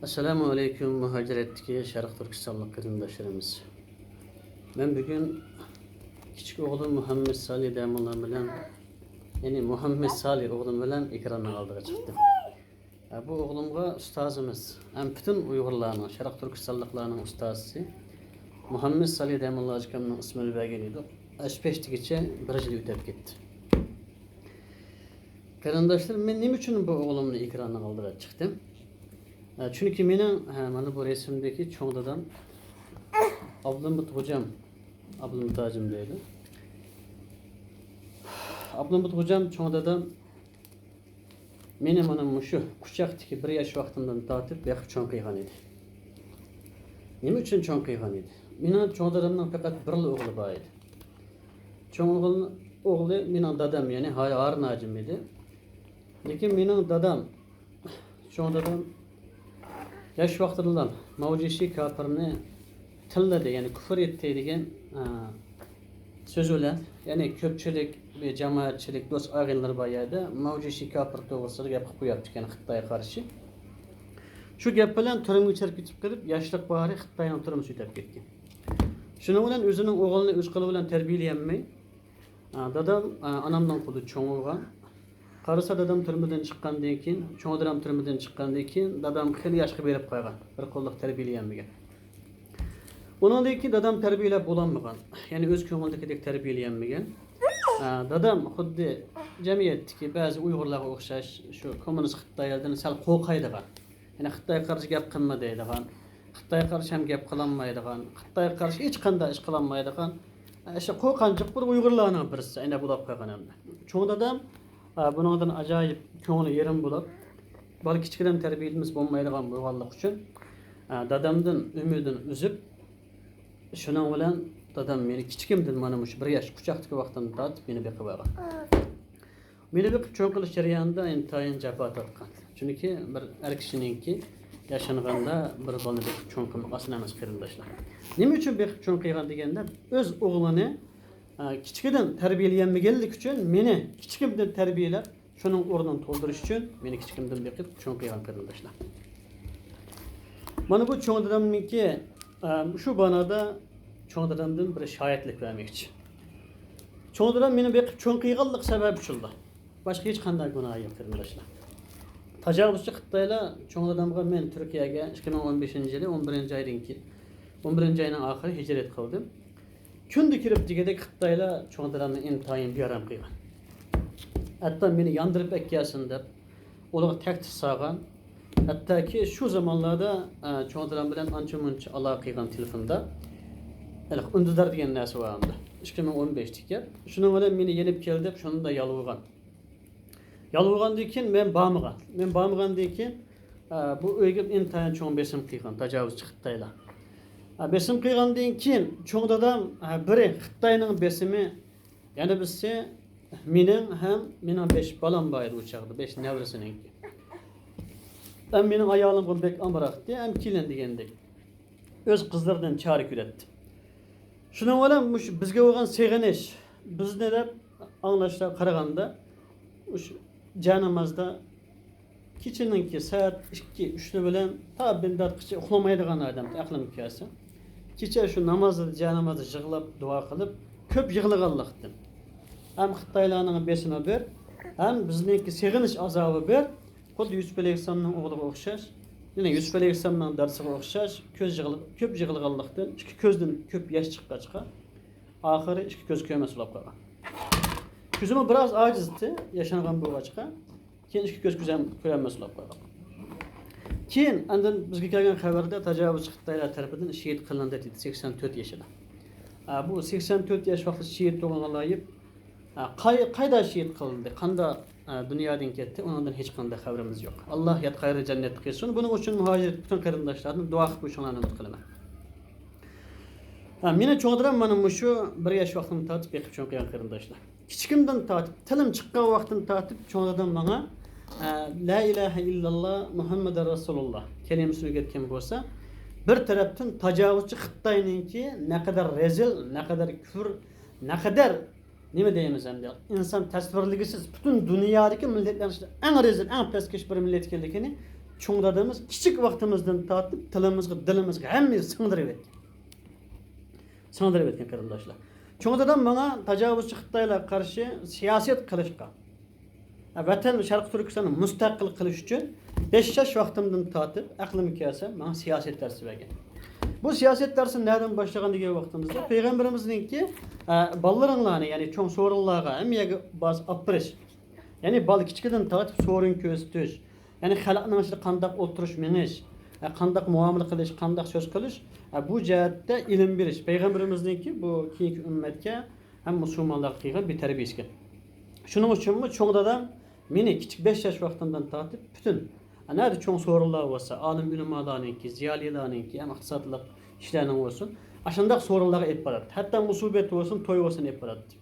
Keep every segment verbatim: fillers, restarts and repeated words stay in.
ئەسسالامۇ ئەلەيكۇم، مۇھاجىرەتتىكى شەرق تۈركىستانلىق قېرىنداشلىرىمىز. مەن بۈگۈن كىچىك ئوغلۇم مۇھەممەد سالى دەمۇللا بىلەن، يەنى مۇھەممەد سالى ئوغلۇم بىلەن ئېكراننىڭ ئالدىغا چىقتىم. ھە، بۇ ئوغلۇمغا ئۇستازىمىز، ھەم پۈتۈن ئۇيغۇرلارنىڭ، شەرق تۈركىستانلىقلارنىڭ ئۇستازى مۇھەممەد سالى دەمۇللا ئاكامنىڭ ئىسمىنى بەرگەن ئىدۇق. ئەشپەشتىگىچە بىر يىل ئۆتۈپ كەتتى. قېرىنداشلار، مەن نېمە ئۈچۈن بۇ ئوغلۇمنى ئېكراننىڭ ئالدىغا چىقتىم؟ ئە، چۈنكى مېنىڭ، ھە، مانا بۇ رەسىمدىكى چوڭ دادام ئابلىمىت غوجام، ئابلىمىت ھاجىم دەيدۇ. ئابلىمىت غوجام چوڭ دادام مېنى مانا مۇشۇ قۇچاقتىكى بىر ياش ۋاقتىمدىن تارتىپ بېقىپ چوڭ قىلغان ئىدى. نېمە ئۈچۈن چوڭ قىلغان ئىدى؟ مېنىڭ چوڭ دادامنىڭ پەقەت بىرلا ئوغلى بار ئىدى. چوڭ ئوغۇل، ئوغلى مېنىڭ دادام، يەنى ھا-، ھارۇن ھاجىم ئىدى. لېكىن مېنىڭ دادام، چوڭ دادام ياش ۋاقتىدىلا ماۋجىشى كاپىرنى تىللىدى، يەنى كۇفر ئېيتتى دېگەن، ئە، سۆزى بىلەن، يەنى كۆپچىلىك، بىر جامائەتچىلىك، دوست ئاغىنىلىرى بار يەردە ماۋجىشى كاپىر توغرىسىدا گەپ قىلىپ قويۇپتىكەن خىتايغا قارشى. شۇ گەپ بىلەن تۈرمىگە چىرىپ كېتىپ قېلىپ، ياشلىق باھارى خىتاينىڭ تۈرمىسىگە ئۆتۈپ كەتكەن. شۇنىڭ بىلەن ئۆزىنىڭ ئوغلىنى ئۆز قولى بىلەن تەربىيەلىيەلمەي، ئا، دادام، ئا، ئانامنىڭ قولىدا چوڭ بولغان. قارىسا دادام تۈرمىدىن چىققاندىن كېيىن، چوڭ دادام تۈرمىدىن چىققاندىن كېيىن، دادام خېلى ياشقا بېرىپ قالغان. بىر قوللۇق تەربىيەلىيەلمىگەن. ئۇنىڭدىن كېيىن دادام تەربىيەلەپ بولالمىغان. يەنى ئۆز كۆڭلىدىكىدەك تەربىيەلىيەلمىگەن. ئا، دادام خۇددى جەمئىيەتتىكى بەزى ئۇيغۇرلارغا ئوخشاش شۇ كوممۇنىست خىتايلىرىدىن سەل قورقايدىغان. يەنى خىتايغا قارشى گەپ قىلما دەيدىغان، خىتايغا قارشى ھەم گەپ قىلالمايدىغان، خىتايغا قارشى ھېچقانداق ئىش قىلالمايدىغان، ئە، شۇ قورقۇنچلۇق بىر ئۇيغۇرلارنىڭ بىرسى ئەينە بولۇپ قالغان ئەمدى. چوڭ دادام، ئە، بۇنىڭدىن ئاجايىپ كۆڭلى يېرىم بولۇپ، بالا كىچىكىدىن تەربىيەلىمىسە بولمايدىغان بولغانلىقى ئۈچۈن، ئە، دادامدىن ئۈمىدىنى ئۈزۈپ، شۇنىڭ بىلەن دادام مېنى كىچىكىمدىن، مانا مۇشۇ بىر ياش قۇچاقتىكى ۋاقتىمدىن تارتىپ مېنى بېقىۋالغان. مېنى بېقىپ چوڭ قىلىش جەريانىدا ئىنتايىن جاپا تارتقان. چۈنكى بىر ئەر كىشىنىڭكى ياشانغاندا بىر بالىنى بېقىپ چوڭ قىلماق ئاسان ئەمەس، قېرىنداشلار. نېمە ئۈچۈن بېقىپ چوڭ قىلغان دېگەندە، ئۆز ئوغلىنى، ئە، كىچىكىدىن تەربىيەلىيەلمىگەنلىكى ئۈچۈن مېنى كىچىكىمدىن تەربىيەلەپ، شۇنىڭ ئورنىنى تولدۇرۇش ئۈچۈن مېنى كىچىكىمدىن بېقىپ چوڭ قىلغان، قېرىنداشلار. مانا بۇ چوڭ دادامنىڭكى، ئە، شۇ بانادا چوڭ دادامدىن بىر شاھىتلىك بەرمەكچى. چوڭ دادام مېنى بېقىپ چوڭ قىلغانلىق سەۋەبى ئۈچۈنلا. باشقا ھېچقانداق گۇناھى يوق، قېرىنداشلار. تاجاۋۇزچى خىتايلار چوڭ دادامغا، مەن تۈركىيەگە ئىككى مىڭ ئون بەشىنچى يىلى ئون بىرىنچى ئايدىن كېيىن، ئون بىرىنچى ئاينىڭ ئاخىرى ھىجرەت قىلدىم. كۈندە كىرىپ دېگۈدەك خىتايلار چوڭ دادامنى ئىنتايىن بىئارام قىلغان. ھەتتا مېنى ياندۇرۇپ ئەكەلسۇن دەپ، ئۇلارغا تەھدىت سالغان. ھەتتاكى شۇ زامانلاردا، ئە، چوڭ دادام بىلەن ئانچە مۇنچە ئالاقە قىلغان تېلېفوندا. ھېلىقى ئۈندىدار دېگەن نەرسە بار ئەمدى. ئىككى مىڭ ئون بەشتىكى گەپ. شۇنىڭ بىلەن مېنى يېنىپ كەل دەپ شۇندا يالۋۇرغان. يالۋۇرغاندىن كېيىن مەن بارمىغان. مەن بارمىغاندىن كېيىن، ئە، بۇ ئۆيگە ئىنتايىن چوڭ بېسىم قىلغان تاجاۋۇزچى خىتايلار. ئە، بېسىم قىلغاندىن كېيىن چوڭ دادام، ئە، بىرى خىتاينىڭ بېسىمى، يەنە بىرسى مېنىڭ ھەم مېنىڭ بەش بالام بار ئىدى ئۇ چاغدا، بەش نەۋرىسىنىڭكى. ھەم مېنىڭ ئايالىمغا بەك ئامراقتى، ھەم كېلىن دېگەندەك. ئۆز قىزلىرىدىن چارە كۆرەتتى. شۇنىڭ بىلەن مۇشۇ بىزگە بولغان سېغىنىش، بىزنى دەپ ئاڭلاشلار قارىغاندا، مۇشۇ جانامازدا كېچىنىڭكى سائەت ئىككى، ئۈچلەر بىلەن تا بىنداتقىچە ئۇخلىمايدىغان ئادەم، ئەقلىمگە كەلسە. كېچە شۇ نامازدا، جانامازدا يىغلاپ، دۇئا قىلىپ، كۆپ يىغلىغانلىقتىن. ھەم خىتايلارنىڭ بېسىمى بىر، ھەم بىزنىڭكى سېغىنىش ئازابى بىر. خۇددى يۈسۈپ ئەلەيھىسسالامنىڭ ئوغلىغا ئوخشاش. يەنە يۈسۈپ ئەلەيھىسسالامنىڭ دادىسىغا ئوخشاش كۆز يىغلا-، كۆپ يىغلىغانلىقتىن ئىككى كۆزدىن كۆپ ياش چىققاچقا، ئاخىرى ئىككى كۆز كۆرمەس بولۇپ قالغان. كۆزىمۇ بىراز ئاجىزتى، ياشانغان بولغاچقا، كېيىن ئىككى كۆز كۆزەم-، كۆرەلمەس بولۇپ قالغان. كېيىن ئاندىن بىزگە كەلگەن خەۋەردە تاجاۋۇزچى خىتايلار تەرىپىدىن شېھىت قىلىندى دېدى، سەكسەن تۆت يېشىدا. ئا، بۇ سەكسەن تۆت ياش ۋاقتىدا شېھىت بولغانغا لايىق، ئا، قاي-، قايدا شېھىت قىلىندى، قانداق، ئا، دۇنيادىن كەتتى، ئۇنىڭدىن ھېچقانداق خەۋىرىمىز يوق. ئاللا ياتقان يېرىنى جەننەتتە قىلسۇن. بۇنىڭ ئۈچۈن مۇھاجىر پۈتۈن قېرىنداشلاردىن دۇئا قىلىپ قويۇشۇڭلارنى ئۈمىد قىلىمەن. ھە، مېنى چوڭ دادام مانا مۇشۇ بىر ياش ۋاقتىمدىن تارتىپ بېقىپ چوڭ قىلغان، قېرىنداشلار. كىچىكىمدىن تارتىپ، تىلىم چىققان ۋاقتىمدىن تارتىپ چوڭ دادام ماڭا، ئە، لا ئىلاھە ئىللاللا مۇھەممەدۇر رەسۇلۇللا كەلىمىسىنى ئۆگەتكەن بولسا، بىر تەرەپتىن تاجاۋۇزچى خىتاينىڭكى نەقەدەر رەزىل، نەقەدەر كۈفر، نەقەدەر نېمە دەيمىز ئەمدى، ئىنسان تەسۋىرلىگۈسىز، پۈتۈن دۇنيادىكى مىللەتلەرنىڭ ئىچىدە ئەڭ رەزىل، ئەڭ پەسكەش بىر مىللەت ئىكەنلىكىنى چوڭ دادىمىز كىچىك ۋاقتىمىزدىن تارتىپ تىلىمىزغا، دىلىمىزغا ھەممىگە سىڭدۈرۈۋەتكەن. سىڭدۈرۈۋەتكەن قېرىنداشلار. چوڭ دادام ماڭا تاجاۋۇزچى خىتايلارغا قارشى سىياسەت قىلىشقا، ۋەتەن شەرقىي تۈركىستاننى مۇستەقىل قىلىش ئۈچۈن بەش ياش ۋاقتىمدىن تارتىپ ئەقلىم كەلسە ماڭا سىياسەت دەرسى بەرگەن. بۇ سىياسەت دەرسىنى نەدىن باشلىغان دېگەن ۋاقتىمىزدا پەيغەمبىرىمىزنىڭكى، ئە، بالىلىرىڭلارنى، يەنى چوڭ سورۇنلارغا، ھەممە يەرگە بارسا ئاپىرىش. يەنى بالا كىچىكىدىن تارتىپ سورۇن كۆرسىتىش. يەنى خەلقنىڭ ئىچىدە قانداق ئولتۇرۇش مېڭىش، ئە، قانداق مۇئامىلە قىلىش، قانداق سۆز قىلىش، ئە، بۇ جەھەتتە ئىلىم بېرىش پەيغەمبىرىمىزنىڭكى بۇ كېيىنكى ئۈممەتكە ھەم مۇسۇلمانلارغا قىلغان بىر تەربىيەسى ئىكەن. شۇنىڭ ئۈچۈنمۇ چوڭ دادام مېنى كىچىك بەش ياش ۋاقتىمدىن تارتىپ پۈتۈن، ئە، نەدە چوڭ سورۇنلار بولسا، ئالىم ئۆلىمالارنىڭكى، زىيالىيلارنىڭكى، ھەم ئىقتىسادلىق كىشىلەرنىڭ بولسۇن، ئاشۇنداق سورۇنلارغا ئېلىپ باراتتى. ھەتتا مۇسىبەت بولسۇن، توي بولسۇن ئېلىپ باراتتى.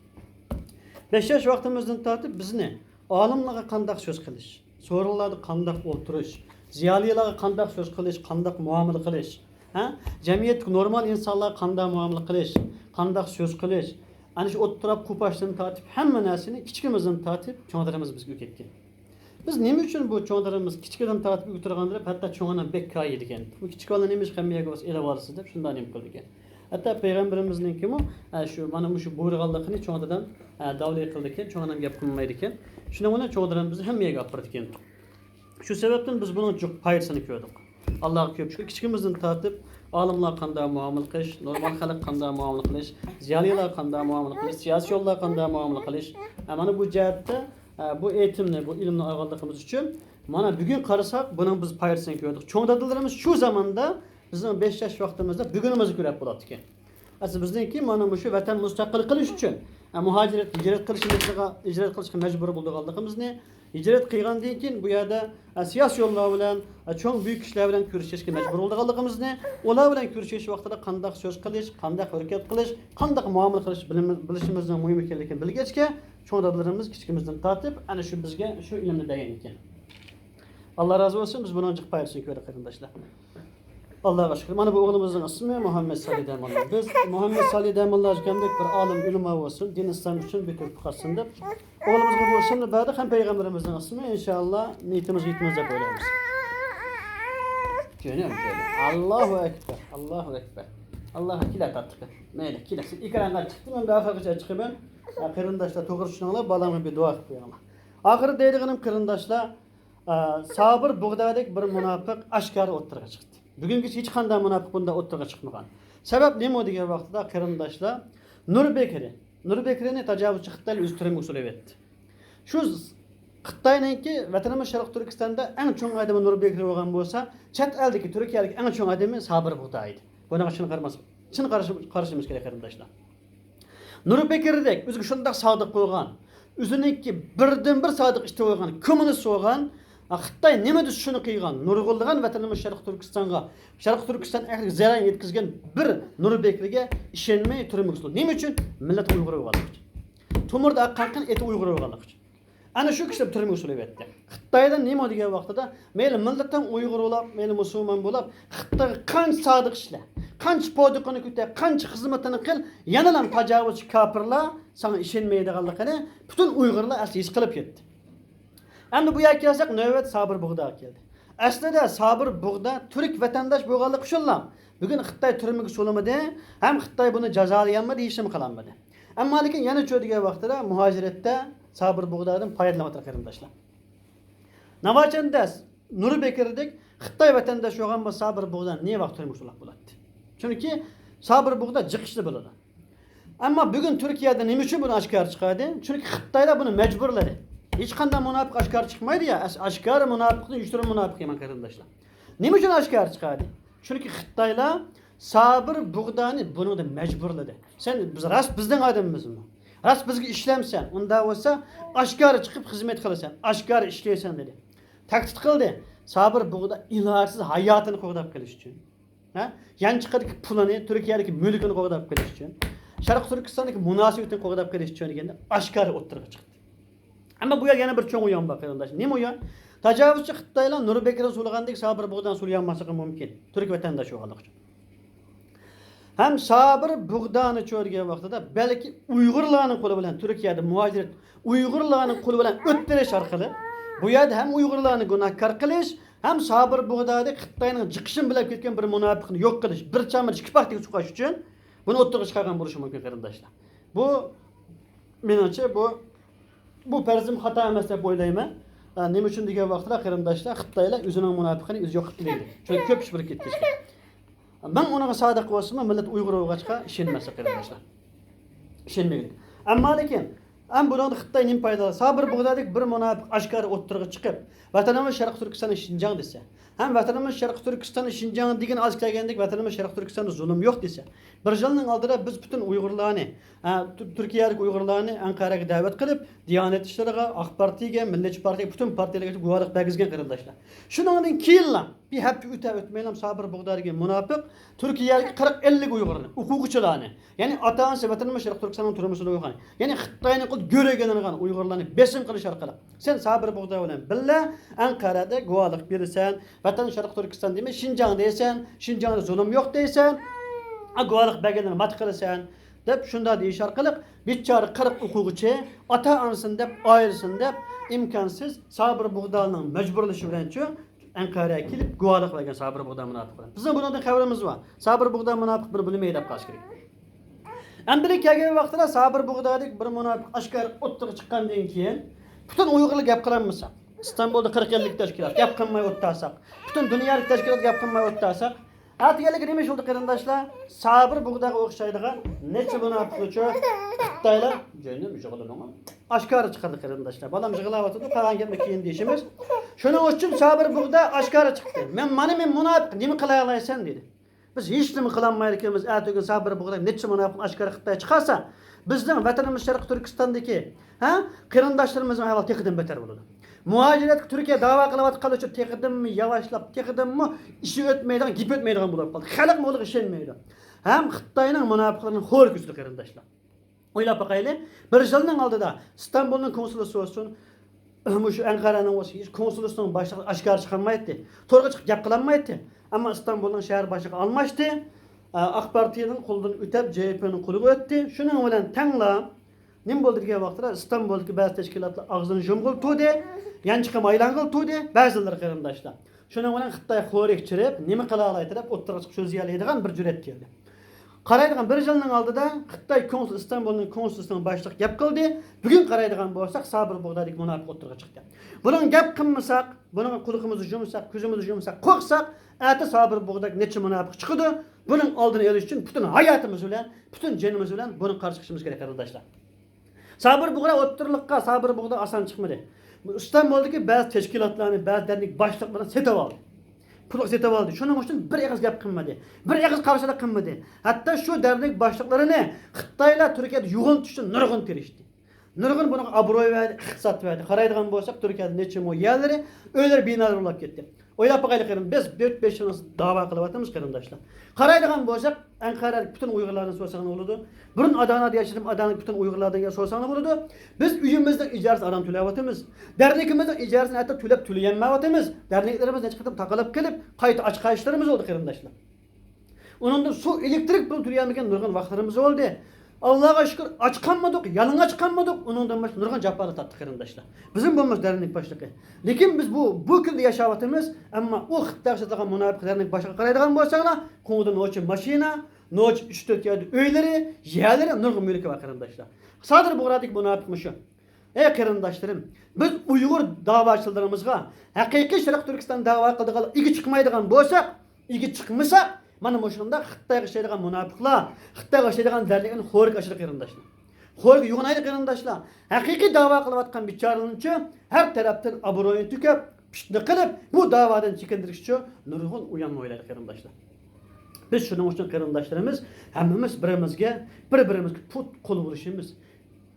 بەش ياش ۋاقتىمىزدىن تارتىپ بىزنى ئالىملارغا قانداق سۆز قىلىش، سورۇنلاردا قانداق ئولتۇرۇش، زىيالىيلارغا قانداق سۆز قىلىش، قانداق مۇئامىلە قىلىش، ھە؟ جەمئىيەتتىكى نورمال ئىنسانلارغا قانداق مۇئامىلە قىلىش، قانداق سۆز قىلىش، ئەنە شۇ ئوتتۇرا قوپاشتىن تارتىپ ھەممە نەرسىنى كىچىكىمىزدىن تارتىپ چوڭ دادىمىز بىزگە ئۆگەتكەن. بىز نېمە ئۈچۈن بۇ چوڭ دادىمىز كىچىكىدىن تارتىپ ئۆگىتىدىغاندۇر دەپ، ھەتتا چوڭ ئانام بەك كايىيدىكەن. بۇ كىچىك بالىنى نېمە ئىش ھەممە يەرگە بارسا ئېلىۋالىسىز دەپ شۇنداق نېمە قىلىدىكەن. ھەتتا پەيغەمبىرىمىزنىڭكىمۇ، ئە، شۇ، مانا مۇشۇ بۇيرۇغانلىقىنى چوڭ دادام، ئە، داۋلى قىلىدىكەن، چوڭ ئانام گەپ قىلمايدىكەن. شۇنىڭ بىلەن چوڭ دادام بىزنى ھەممە يەرگە ئاپىرىدىكەن. شۇ سەۋەبتىن بىز بۇنىڭ جۇق پايدىسىنى كۆردۇق. ئاللاغا كۆپ شۈكۈر، كىچىكىمىزدىن تارتىپ ئالىملار قانداق مۇئامىلە قىلىش، نورمال خەلق قانداق مۇئامىلە قىلىش، زىيالىيلار قانداق مۇئامىلە قىلىش، سىياسىيونلار قانداق مۇئامىلە قىلىش، ئە، مانا بۇ جەھەتتە، ئە، بۇ ئېيتىمنى، بۇ ئىلىمنى ئالغانلىقىمىز ئۈچۈن، مانا بۈگۈن قارىساق، بۇنىڭ بىز پايدىسىنى كۆردۇق. چوڭ دادىلىرىمىز شۇ زاماندا بىزنىڭ بەش ياش ۋاقتىمىزدا بۈگۈنىمىزنى كۆرۈپ بولاتتىكەن. ئەسلى بىزنىڭكى مانا مۇشۇ ۋەتەن مۇستەقىل قىلىش ئۈچۈن، ئە، مۇھاجىرەت، ھىجرەت قىلىشىمىزغا، ھىجرەت قىلىشقا مەجبۇر بولىدىغانلىقىمىزنى، ھىجرەت قىلغاندىن كېيىن بۇ يەردە، ئە، سىياسىيونلار بىلەن، ئە، چوڭ بۈيۈك كىشىلەر بىلەن كۆرۈشۈشكە مەجبۇر بولىدىغانلىقىمىزنى، ئۇلار بىلەن كۆرۈشۈش ۋاقتىدا قانداق سۆز قىلىش، قانداق ھەرىكەت قىلىش، قانداق مۇئامىلە قىلىش بىلىمىز، بىلىشىمىزنىڭ مۇھىم ئىكەنلىكىنى بىلگەچكە، چوڭ دادىلىرىمىز كىچىكىمىزدىن تارتىپ ئەنە شۇ بىزگە شۇ ئىلىمنى بەرگەن ئىكەن. ئاللا رازى بولسۇن، بىز بۇنىڭ جىق پايدىسىنى كۆردۇق، قېرىنداشلار. ئاللاغا شۈكۈر. مانا بۇ ئوغلىمىزنىڭ ئىسمى مۇھەممەد سالى دەماللا. بىز مۇھەممەد سالى دەماللا ئاكامدەك بىر ئالىم ئۆلىمە بولسۇن، دىن ئىسلام ئۈچۈن بىر تۆھپە قالسۇن دەپ ئوغلىمىزغا بۇ ئىسىمنى بەردۇق ھەم پەيغەمبىرىمىزنىڭ ئىسمى، ئىنشائاللا نىيىتىمىزگە يېتىمىز دەپ ئويلايمىز. جېنىم، جېنىم. ئاللاھۇ ئەكبەر، ئاللاھۇ ئەكبەر. ئاللاھۇ، كېلە تارتىقى. مەيلى، كېلە. سىز ئېكرانغا چىقتى، مەن بىر ئاخىرغىچە چىقىمەن. ھە، قېرىنداشلار، توغرا چۈشىنىڭلار، بالامغا بىر دۇئا قىلىپ قويۇڭلار. ئاخىرى دەيدىغىنىم، قېرىنداشلار، ئە، سابىر بۇغدادەك بىر مۇناپىق ئاشكارا ئوتتۇرىغا چىقتى. بۈگۈنگىچە ھېچقانداق مۇناپىق بۇنداق ئوتتۇرىغا چىقمىغان. سەۋەب نېمە دېگەن ۋاقتىدا، قېرىنداشلار، نۇر بېكرى، نۇر بېكرىنى تاجاۋۇزچى خىتايلار ئۆز تۈرمىگە سولىۋەتتى. شۇ خىتاينىڭكى ۋەتىنىمىز شەرقىي تۈركىستاندا ئەڭ چوڭ ئادىمى نۇر بېكرى بولغان بولسا، چەت ئەلدىكى، تۈركىيەدىكى ئەڭ چوڭ ئادىمى سابىر بۇغدا ئىدى. بۇنىڭغا چىن قارىماس-، چىن قارىشىمىز، قارىشىمىز كېرەك، قېرىنداشلار. نۇر بېكىردەك ئۆزىگە شۇنداق سادىق بولغان، ئۆزىنىڭكى بىردىنبىر سادىق ئىتى بولغان، كوممۇنىست بولغان، خىتاي نېمە دېسە شۇنى قىلغان، نۇرغۇنلىغان ۋەتىنىمىز شەرقىي تۈركىستانغا، شەرقىي تۈركىستان ئەھلىگە زەرەر يەتكۈزگەن بىر نۇر بېكىرگە ئىشەنمەي تۈرمىگە سولىدى. نېمە ئۈچۈن؟ مىللەت ئۇيغۇر بولغانلىقى ئۈچۈن. تومۇردا ئاققان قان ئېتى ئۇيغۇر بولغانلىقى ئۈچۈن. ئەنە شۇ كىشىلەر تۈرمىگە سولىۋەتتى. خىتايدا نېمە دېگەن ۋاقتىدا، مەيلى مىللىتىڭ ئۇيغۇر بولاپ، مەيلى مۇسۇلمان بولاپ، خىتايغا قانچە سادىق ئىشلە، قانچە پودىقىنى كۆتەر، قانچە خىزمىتىنى قىل، يەنىلا تاجاۋۇزچى كاپىرلار ساڭا ئىشەنمەيدىغانلىقىنى پۈتۈن ئۇيغۇرلار ئەسلى ھېس قىلىپ كەتتى. ئەمدى بۇ يەرگە كەلسەك، نۆۋەت سابىر بۇغداغا كەلدى. ئەسلىدە سابىر بۇغدا تۈرك ۋەتەنداش بولغانلىقى ئۈچۈنلا بۈگۈن خىتاي تۈرمىگە سولىمىدى ھەم خىتاي بۇنى جازالىيالمىدى، ھېچنېمە قىلالمىدى. ئەمما لېكىن يەنە چۆ دېگەن ۋاقتىدا مۇھاجىرەتتە سابىر بۇغدادىن پايدىلىنىۋاتىدۇ، قېرىنداشلار. ناۋاچەندە نۇر بېكىردەك خىتاي ۋەتەنداش بولغان بولسا، سابىر بۇغدا نېمە ۋاقىت تۈرمىگە سولاق بولاتتى؟ چۈنكى سابىر بۇغدا جىق ئىشنى بىلىدۇ. ئەمما بۈگۈن تۈركىيەدە نېمە ئۈچۈن بۇنى ئاشكارا چىقاردى؟ چۈنكى خىتايلار بۇنى مەجبۇرلىدى. ھېچقانداق مۇناپىق ئاشكارا چىقمايدۇ يا، ئاش-، ئاشكارا مۇناپىقنى يوشۇرۇن مۇناپىق يامان قېرىنداشلار. نېمە ئۈچۈن ئاشكارا چىقاردى؟ چۈنكى خىتايلار سابىر بۇغدانى بۇنىڭدا مەجبۇرلىدى. سەن، بىز، راست بىزنىڭ ئادىمىمىزمۇ؟ راست بىزگە ئىشلەمسەن، ئۇنداق بولسا ئاشكارا چىقىپ خىزمەت قىلىسەن، ئاشكارا ئىشلەيسەن دېدى. تەھدىت قىلدى. سابىر بۇغدا ئىلاجسىز ھاياتىنى قوغداپ قېلىش ئۈچۈن. ھە؟ يانچۇقىدىكى پۇلىنى، تۈركىيەدىكى مۈلكىنى قوغداپ قېلىش ئۈچۈن، شەرقىي تۈركىستاندىكى مۇناسىۋىتىنى قوغداپ قېلىش ئۈچۈن دېگەندە ئاشكارا ئوتتۇرىغا چىقتى. ئەمما بۇ يەردە يەنە بىر چوڭ ئويۇن بار، قېرىنداش. نېمە ئويۇن؟ تاجاۋۇزچى خىتايلار نۇر بېكىرنى سولىغاندەك سابىر بۇغدانى سولىيالماسلىقى مۇمكىن، تۈرك ۋەتەنداش بولغانلىقى ئۈچۈن. ھەم سابىر بۇغدانى چۆرىگەن ۋاقتىدا بەلكى ئۇيغۇرلارنىڭ قولى بىلەن، تۈركىيەدە مۇھاجىرەت ئۇيغۇرلارنىڭ قولى بىلەن ئۆتتۈرۈش ئارقىلىق بۇ يەردە ھەم ئۇيغۇرلارنى گۇناھكار قىلىش، ھەم سابىر بۇغدادىكى خىتاينىڭ جىقىشىنى بىلەپ كەتكەن بىر مۇناپىقنى يوق قىلىش، بىر چامىچە كىپاھ تېگىگە چىقىش ئۈچۈن بۇنى ئوتتۇرىغا چىقارغان بولۇشى مۇمكىن، قېرىنداشلار. بۇ، مېنىڭچە، بۇ، بۇ پەرىزىم خاتا ئەمەس دەپ ئويلايمەن. ئا، نېمە ئۈچۈن دېگەن ۋاقىتتا، قېرىنداشلار، خىتايلار ئۆزىنىڭ مۇناپىقىنى ئۆزى يوق قىلىپ تۇرىدۇ. چۈنكى كۆپ ئىش بىرىكىپ كەتكەن. مىڭ ئۇنىڭغا سادىق بولسىمۇ، مىللەت ئۇيغۇر بولغاچقا ئىشەنمەسلىك، قېرىنداشلار. ئىشەنمەيلى. ئەمما لېكىن، ئەمما بۇنىڭدا خىتاي نېمە پايدا ئالدى؟ سابىر بۇغدادەك بىر مۇناپىق ئاشكارا ئوتتۇرىغا چىقىپ، ۋەتىنىمىز شەرقىي تۈركىستاننى شىنجاڭ دېسە، ھەم ۋەتىنىمىز شەرقىي تۈركىستاننى شىنجاڭ دېگىنى ئاز كەلگەندەك، ۋەتىنىمىز شەرقىي تۈركىستاندا زۇلۇم يوق دېسە، بىر يىلنىڭ ئالدىدا بىز پۈتۈن ئۇيغۇرلارنى، ھە، تۈ-، تۈركىيەدىكى ئۇيغۇرلارنى ئەنقەرەگە دەۋەت قىلىپ، دىيانەت ئىشلىرىغا، ئاق پارتىيەگە، مىللەتچى پارتىيەگە، پۈتۈن پارتىيەلەرگە گۇۋاھلىق بەرگۈزگەن، قېرىنداشلار. شۇنىڭدىن كېيىنلا، بىر ھەپتە ئۆتە ئۆتمەيلا سابىر بۇغدا دېگەن مۇناپىق تۈركىيەدىكى قىرىق ئەللىك ئۇيغۇرنى، ئوقۇغۇچىلارنى، يەنى ئاتا-ئانىسى ۋەتىنىمىز شەرقىي تۈركىستاننىڭ تۈرمىسىدە بولغان، يەنى خىتاينىڭ قولىدا گۆرۈگە ئېلىنغان ئۇيغۇرلارنى بېسىم قىلىش ئارقىلىق، سەن سابىر بۇغدا بىلەن بىللە ئەنقەرەدە گۇۋاھلىق بېرىسەن، ۋەتەن شەرقىي تۈركىستان دېمەي، شىنجاڭ دەيسەن، شىنجاڭدا زۇلۇم يوق دەيسەن، ئا، گۇۋاھلىق بەرگەنلەرنى مات قىلىسەن، دەپ شۇنداق دېيىش ئارقىلىق بىچارە قىرىق ئوقۇغۇچى ئاتا-ئانىسىنى دەپ، ئائىلىسىنى دەپ، ئىمكانسىز سابىر بۇغدانىڭ مەجبۇرلىشى بىلەنچۇ ئەنقەرەگە كېلىپ گۇۋاھلىق بەرگەن سابىر بۇغدا مۇناپىق بىلەن. بىزنىڭ بۇنىڭدىن خەۋىرىمىز بار. سابىر بۇغدا مۇناپىق بىر بىلمەي دەپ قالسا كېرەك. ئەمدى كەلگەن ۋاقتىدا سابىر بۇغدادەك بىر مۇناپىق ئاشكارا ئوتتۇرىغا چىققاندىن كېيىن، پۈتۈن ئۇيغۇرلار گەپ قىلالمىسا، ئىستانبۇلدا قىرىق ئەللىك تەشكىلات گەپ قىلماي ئولتۇرساق، پۈتۈن دۇنيادىكى تەشكىلات گەپ قىلماي ئولتۇرساق، ئەتىگەنلىكى نېمە ئىش بولدى، قېرىنداشلار؟ سابىر بۇغداغا ئوخشايدىغان نەچچە مۇناپىقنىچۇ خىتايلار جېنىم يىغلىماڭ، ئاشكارا چىقاردى، قېرىنداشلار. بالام يىغلاۋاتىدۇ، قالغان گەپنى كېيىن دېيىشىمىز. شۇنىڭ ئۈچۈن سابىر بۇغدا ئاشكارا چىقتى. مەن، مانا مەن مۇناپىق، نېمە قىلالايسەن دېدى. بىز ھېچنېمە قىلالمايدىكەنمىز. ئەتىگۈن سابىر بۇغدا نەچچە مۇناپىق ئاشكارا خىتاي چىقارسا، بىزنىڭ ۋەتىنىمىز شەرقىي تۈركىستاندىكى، ھە، قېرىنداشلىرىمىزنىڭ ئەھۋالى تېخىدىن بەتەر بولىدۇ. مۇھاجىرەتكە تۈركىيە داۋا قىلىۋاتقانلار ئۈچۈن تېخىدىنمۇ ياۋاشلاپ، تېخىدىنمۇ ئىشى ئۆتمەيدىغان، گېپى ئۆتمەيدىغان بولۇپ قالدى. خەلقمۇ ئۇلارغا ئىشەنمەيدۇ. ھەم خىتاينىڭ مۇناپىقلىرىنىڭ خورىكى ئۈزۈلدى، قېرىنداشلار. ئويلاپ باقايلى، بىر يىلنىڭ ئالدىدا ئىستانبۇلنىڭ كونسۇلى بولسۇن، مۇشۇ ئەنقەرەنىڭ بولسا، ھېچ كونسۇلىسىنىڭ باشلىقى ئاشكارا چىقالمايتتى. تورغا چىقىپ گەپ قىلالمايتتى. ئەمما ئىستانبۇلنىڭ شەھەر باشلىقى ئالماشتى. ئاق پارتىيەنىڭ قولىدىن ئۆتۈپ، جې ھې پېنىڭ قولىغا ئۆتتى. شۇنىڭ بىلەن تەڭلا نېمە بولدى دېگەن ۋاقىتتا، ئىستانبۇلدىكى بەزى تەشكىلاتلار ئاغزىنى يۇمغىلى تۇردى، يانچۇقى مايلانغىلى تۇردى، بەزىلىرى، قېرىنداشلار. شۇنىڭ بىلەن خىتاي خورەك چىرىپ، نېمە قىلالايتتى دەپ ئوتتۇرىغا چىقىپ سۆزلىيەلەيدىغان بىر جۈرئەت كەلدى. قارايدىغان بىر يىلنىڭ ئالدىدا خىتاي كونسۇل، ئىستانبۇلنىڭ كونسۇلىسىنىڭ باشلىقى گەپ قىلدى. بۈگۈن قارايدىغان بولساق، سابىر بۇغدادىكى مۇناپىق ئوتتۇرىغا چىقتى. بۇنىڭغا گەپ قىلمىساق، بۇنىڭغا قۇلىقىمىزنى يۇمساق، كۆزىمىزنى يۇمساق، قورقساق، ئەتە سابىر بۇغدادىكى نەچچە مۇناپىق چىقىدۇ. بۇنىڭ ئالدىنى ئېلىش ئۈچۈن پۈتۈن ھاياتىمىز بىلەن، پۈتۈن جېنىمىز بىلەن بۇنىڭغا قارشى چىقىشىمىز كېرەك، قېرىنداشلار. سابىر بۇغدا ئوتتۇرىلىققا، سابىر بۇغدا ئاسان چىقمىدى. ئىستانبۇلدىكى بەزى تەشكىلاتلارنى، بەزى دەرنەك باشلىقلىرىنى سېتىۋالدى. پۇلغا سېتىۋالدى. شۇنىڭ ئۈچۈن بىر ئېغىز گەپ قىلمىدى. بىر ئېغىز قارشىلىق قىلمىدى. ھەتتا شۇ دەرنەك باشلىقلىرىنى خىتايلار تۈركىيەدە يوغىنىتىش ئۈچۈن نۇرغۇن تىرىشتى. نۇرغۇن بۇنىڭغا ئابروي بەردى، ئىقتىساد بەردى. قارايدىغان بولساق، تۈركىيەدە نەچچە مو يەرلىرى، ئۆيلىرى، بىنالىرى بولاپ كەتتى. ئويلاپ باقايلى، قېرىندىم، بىز تۆت بەش يىلدىن داۋا قىلىۋاتىمىز، قېرىنداشلار. قارايدىغان بولساق، ئەنقەرەدىكى پۈتۈن ئۇيغۇرلاردىن سورىساڭلار بولىدۇ. بۇرۇن ئادانادا ياشىدىم، ئادانىدىكى پۈتۈن ئۇيغۇرلاردىن سورىساڭلار بولىدۇ. بىز ئۆيىمىزنىڭ ئىجارىسىنى ئاران تۆلەۋاتىمىز. دەرنىكىمىزنىڭ ئىجارىسىنى ھەتتا تۆلەپ تۆلىيەلمەيۋاتىمىز. دەرنەكلىرىمىز نەچچە قېتىم تاقىلىپ كېلىپ، قايتا ئاچقان ئىشلىرىمىز بولدى، قېرىنداشلار. ئۇنىڭدىن سۇ، ئېلېكتىرىك پۇل تۆلىيەلمىگەن نۇرغۇن ۋاقىتلىرىمىز بولدى. ئاللاغا شۈكۈر، ئاچ قالمىدۇق، يالىڭاچ قالمىدۇق. ئۇنىڭدىن باشقا نۇرغۇن جاپالار تارتتى، قېرىنداشلار. بىزمۇ بولمىسا دەرنەك باشلىقى. لېكىن بىز بۇ، بۇ كۈندە ياشاۋاتىمىز. ئەمما ئۇ خىتايغا سېتىلغان مۇناپىق دەرنەك باشلىقىغا قارايدىغان بولساڭلار، قولىدا نوچە ماشىنا، نوچە ئۈچ تۆت يەردە ئۆيلىرى، يەرلىرى، نۇرغۇن مۈلكى بار، قېرىنداشلار. سابىر بۇغدادىكى مۇناپىق مۇشۇ. ئەي قېرىنداشلىرىم، بىز ئۇيغۇر داۋاچىلىرىمىزغا، ھەقىقىي شەرقىي تۈركىستان داۋا قىلىدىغان ئىگە چىقمايدىغان بولساق، ئىگە چىقمىساق، مانا مۇشۇنداق خىتايغا ئىشلەيدىغان مۇناپىقلار، خىتايغا ئىشلەيدىغان دەرنەكلەرنى خورىكى ئاشىدۇ، قېرىنداشلار. خورىكى يوغىنايدۇ، قېرىنداشلار. ھەقىقىي داۋا قىلىۋاتقان بىچارىلەرنىچۇ ھەر تەرەپتىن ئابرويىنى تۆكۈپ، پىتنە قىلىپ، بۇ داۋادىن چېكىندۈرۈشچۇ نۇرغۇن ئويۇنلار ئوينايدۇ، قېرىنداشلار. بىز شۇنىڭ ئۈچۈن، قېرىنداشلىرىمىز، ھەممىمىز بىرىمىزگە، بىر-بىرىمىزگە پۇت-قول بولۇشىمىز،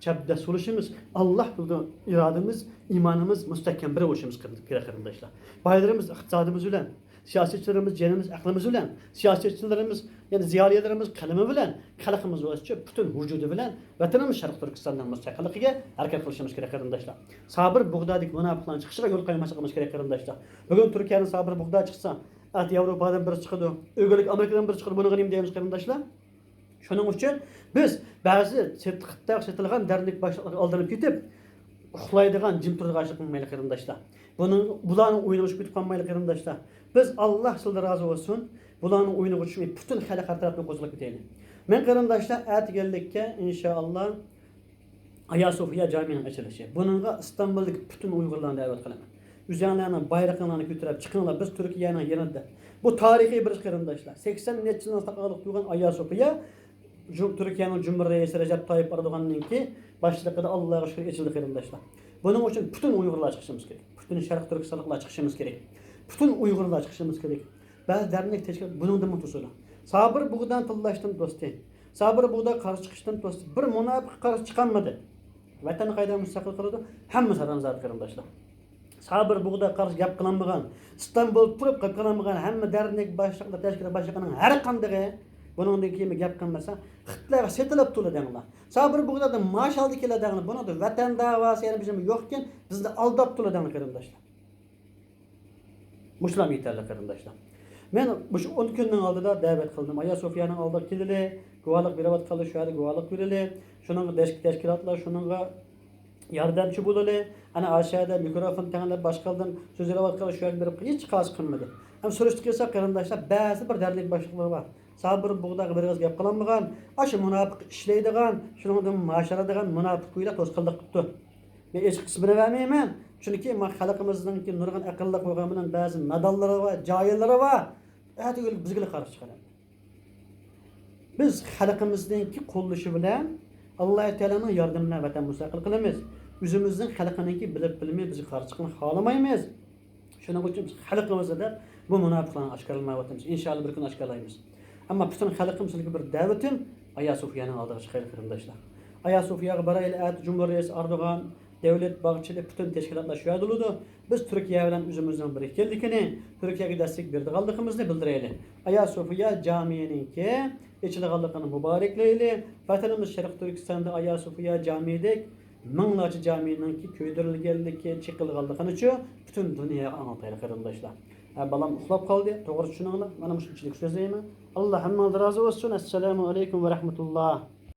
چەبدەس بولۇشىمىز، ئاللا يولىدا ئىرادىمىز، ئىمانىمىز مۇستەھكەم بىر بولۇشىمىز كېرەك، قېرىنداشلار. بايلىرىمىز ئىقتىسادىمىز بىلەن، سىياسەتچىلىرىمىز جېنىمىز، ئەقلىمىز بىلەن، سىياسەتچىلىرىمىز، يەنى زىيالىيلىرىمىز قەلىمى بىلەن، خەلقىمىز بولسىچۇ پۈتۈن ۋۇجۇدى بىلەن ۋەتىنىمىز شەرقىي تۈركىستاننىڭ مۇستەقىللىقىگە ھەرىكەت قىلىشىمىز كېرەك، قېرىنداشلار. سابىر بۇغدادىكى مۇناپىقلارنىڭ چىقىشىغا يول قويماسلىقىمىز كېرەك، قېرىنداشلار. بۈگۈن تۈركىيەنىڭ سابىر بۇغدا چىقسا، ئەتە ياۋروپادىن بىرسى چىقىدۇ، ئۆگەرلىك ئامېرىكىدىن بىرسى چىقىدۇ، بۇنىڭغا نېمە دەيمىز، قېرىنداشلار؟ شۇنىڭ ئۈچۈن بىز بەزى سېت-، خىتايغا سېتىلغان دەرنەك باشلىقلارغا ئالدىنىپ كېتىپ، ئۇخلايدىغان، جىم تۇرىدىغان ئىشلار قىلمايلى، قېرىنداشلار. بۇنىڭ، بۇلارنىڭ ئويۇنىغا چۈشۈپ كېتىپ قالمايلى، قېرىنداشلار. بىز، ئاللا سىلەردىن رازى بولسۇن، بۇلارنىڭ ئويۇنىغا چۈشمەي، پۈتۈن خەلق ھەر تەرەپتىن قوزغىلىپ كېتەيلى. مەن، قېرىنداشلار، ئەتىگەنلىككە، ئىنشائاللا، ئايا سوفىيا جامىنىڭ ئېچىلىشى. بۇنىڭغا ئىستانبۇلدىكى پۈتۈن ئۇيغۇرلارنى دەۋەت قىلىمەن. ئۆزۈڭلارنىڭ بايرىقىڭلارنى كۆتۈرۈپ چىقىڭلار، بىز تۈركىيەنىڭ يېنىدا. بۇ تارىخىي بىر ئىش، قېرىنداشلار. سەكسەن نەچچە يىلدىن ساقلىق تۇرغان ئايا سوفىيا، جۇ-، تۈركىيەنىڭ جۇمھۇر رەئىسى رەجەپ تايىپ ئەردوغاننىڭكى باشچىلىقىدا، ئاللاغا شۈكۈر، ئېچىلدى، قېرىنداشلار. بۇنىڭ ئۈچۈن پۈتۈن ئۇيغۇرلار چىقىشىمىز كېرەك. پۈتۈن شەرقىي تۈركىستانلىقلار چىقىشىمىز كېرەك. پۈتۈن ئۇيغۇرلار چىقىشىمىز كېرەك. بەزى دەرنەك تەشكىلات بۇنىڭدىنمۇ توسىدۇ. سابىر بۇغدان تىللاشتىن توستى. سابىر بۇغدا قارشى چىقىشتىن توستى. بىر مۇناپىق قارشى چىقالمىدى. ۋەتەن قايدا مۇستەقىل قىلىدۇ؟ ھەممىسى ھارامزادە، قېرىنداشلار. سابىر بۇغدا قارشى گەپ قىلالمىغان، ئىستانبۇل تۇرۇپ گەپ قىلالمىغان، ھەممە دەرنەك باشلىقلار، تەشكىلات باشلىقىنىڭ ھەر قاندىقى بۇنىڭدىن كېيىن گەپ قىلمىسا، خىتايلارغا سېتىلىپتۇلا دەڭلار. سابىر بۇغدادىن مائاش ئالدى كېلە دەڭلار. بۇنىڭدا ۋەتەن داۋاسى يەنە بىزنىڭ يوقكەن، بىزنى ئالداپتۇلا دەڭلار، قېرىنداشلار. مۇشۇلار يېتەرلىك، قېرىنداشلار. مەن مۇشۇ ئون كۈننىڭ ئالدىدا دەۋەت قىلدىم. ئايا سوفىيانىڭ ئالدىغا كېلىلى، گۇۋاھلىق بېرىۋاتقانلار شۇ يەردە گۇۋاھلىق بېرىلى. شۇنىڭغا تەشكىل-، تەشكىلاتلار شۇنىڭغا ياردەمچى بولىلى. ئەنە ئاشۇ يەردە مىكروفون تەڭلەپ باشقىلىرىدىن سۆزلەۋاتقانلار شۇ يەرگە بېرىپ ھېچ قايسى قىلمىدى. ھەم سۈرۈشتە قىلسا، قېرىنداشلار، بەزى بىر دەرنەك باشلىقلار بار. سابىر بۇغداغا بىر ئېغىز گەپ قىلالمىغان، ئاشۇ مۇناپىق ئىشلەيدىغان، شۇنىڭدىن مائاش ئالىدىغان مۇناپىق كويلار توسقۇنلۇق قىپتۇ. مەن ئېچىق ئىسمىنى بەرمەيمەن. چۈنكى ما خەلقىمىزنىڭكى نۇرغۇن ئەقىللىق بولغان بىلەن بەزى نادانلىرى بار، جاھىللىرى بار. ئەتىگۈن بىزگىلا قارشى چىقىدۇ. بىز خەلقىمىزنىڭكى قوللىشى بىلەن، ئاللا تائالانىڭ ياردىمى بىلەن ۋەتەن مۇستەقىل قىلىمىز. ئۆزىمىزنىڭ خەلقىنىڭكى بىلىپ بىلمەي بىزگە قارشى چىقىشىنى خالىمايمىز. شۇنىڭ ئۈچۈن بىز خەلقىمىزنى دەپ بۇ مۇناپىقلارنى ئاشكارىلىمايۋاتىمىز. ئىنشائاللا بىر كۈن ئاشكارىلايمىز. ئەمما پۈتۈن خەلقىمىزنىڭكى بىر دەۋىتىم، ئايا سوفىيانىڭ ئالدىغا چىقايلى، قېرىنداشلار. ئايا سوفىياغا بارايلى، ئەتە جۇمھۇر رەئىسى ئەردوغان، دەۋلەت باغچىلىرى، پۈتۈن تەشكىلاتلار شۇ يەردە بولىدۇ. بىز تۈركىيە بىلەن ئۆزىمىزنىڭ بىر ئىكەنلىكىنى، تۈركىيەگە دەستەك بېرىدىغانلىقىمىزنى بىلدۈرەيلى. ئايا سوفىيا جامىيىنىڭكى ئېچىلغانلىقىنى مۇبارەكلەيلى. ۋەتىنىمىز شەرقىي تۈركىستاندا ئايا سوفىيا جامىيىدەك مىڭلارچە جامىنىڭكى كۆيدۈرۈلگەنلىكى، چېقىلغانلىقىنىچۇ پۈتۈن دۇنياغا ئاڭلىتايلى، قېرىنداشلار. ھە، بالام ئۇخلاپ قالدى، توغرا چۈشىنىڭلار. مانا مۇشۇنچىلىك سۆزلەيمەن. ئاللا ھەممىڭلار رازى بولسۇن. ئەسسالامۇ ئەلەيكۇم ۋە رەھمەتۇللا.